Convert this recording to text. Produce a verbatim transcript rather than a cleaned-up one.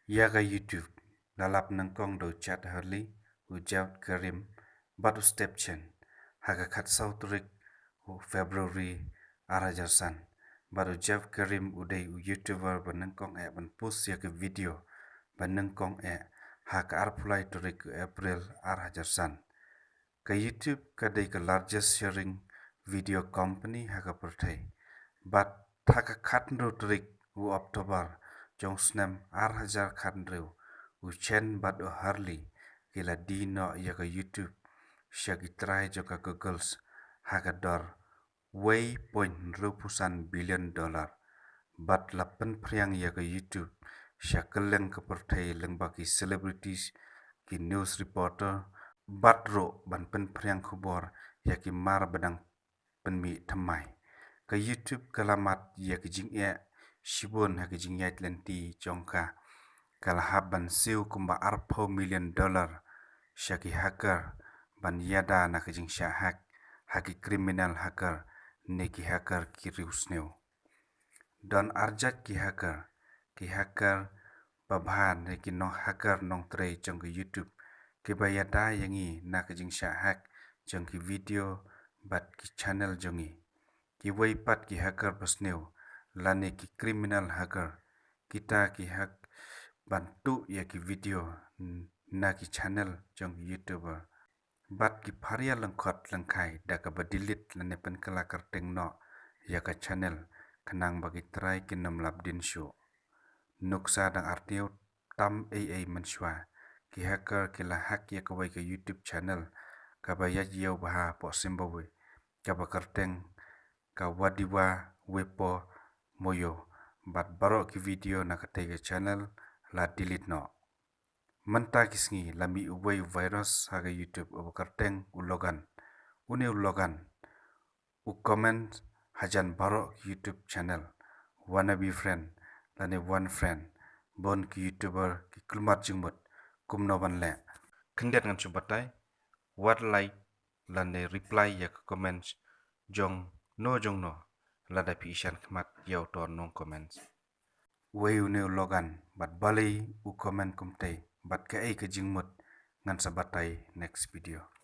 Ïa ka YouTube la lap nyngkong da u Chad Hurley, u Jawed Karim bad u Steve Chen ha ka khatsaw tarik u February ar hajar san. Bad u Jawed Karim u dei u YouTuber ba nyngkong eh ban post ïa ka video ba nyngkong eh ha ka arphew lai tarik u April ar hajar san. Ka YouTube ka dei ka largest sharing video company ha ka pyrthei. Bad ha ka khathynriew tarik u October jong u snem ar hajar khathynriew, u Chen bad u Hurley ki la die noh ïa ka YouTube sha ki trai jong ka Googles ha ka dor wei point hynriewphew san billion dollar. Bad la pynphriang ïa ka YouTube sha kylleng ka pyrthei lyngba ki celebrities, ki news reporter, bad ruh ban pynphriang khubor ïa ki mar ba dang pynmih thymmai. Ka YouTube ka la mad ïa ki jingeh shibun ha ki jingïaid lynti jong ka. Ka la hap ban siew kumba arphew million dollar sha ki hacker ban ïada na ka jingshah hack ha ki criminal hacker ne ki hacker ki riewsniew. Don arjat ki hacker, ki hacker babha ne ki nong hacker nongtrei jong ka YouTube kiba ïada ïa ngi na ka jingshah hack jong ki video bad ki channel jong ngi. Kiwei pat ki hacker basniew lane ki criminal hacker, kita ki hack ban tuh ïa ki video n-, na ki channel jong ki YouTuber. Bad ki pharia lyngkhot lyngkhai da kaba delete lane pynkylla kyrteng noh ïa ka channel khnang ba ki trai kin ym lap dien shuh. Nuksa dang artiew tam ei ei mynshuwa, ki hacker ki la hack ïa kawei ka YouTube channel kaba ïaid ïew bha hapoh Zimbabwe, kaba kyrteng ka Wadiwa Wepo Moyo, bad baroh ki video na katei ka channel la delete noh. Mynta ki sngi la mih uwei u virus ha ka YouTube uba kyrteng u Logan. Une u Logan u comment hajan baroh ki YouTube channel, wannabe friend lane one friend, bun ki YouTuber ki kulmar jingmut kumno ban leh. Khyndiat ngan shu batai, wat like lane reply ïa ka comments jong no jong no lada phi ishan khmat ïa uto u nong comments. Uei une u Logan bad balei u comment kumtei bad kaei ka jingmut, ngan sa batai next video.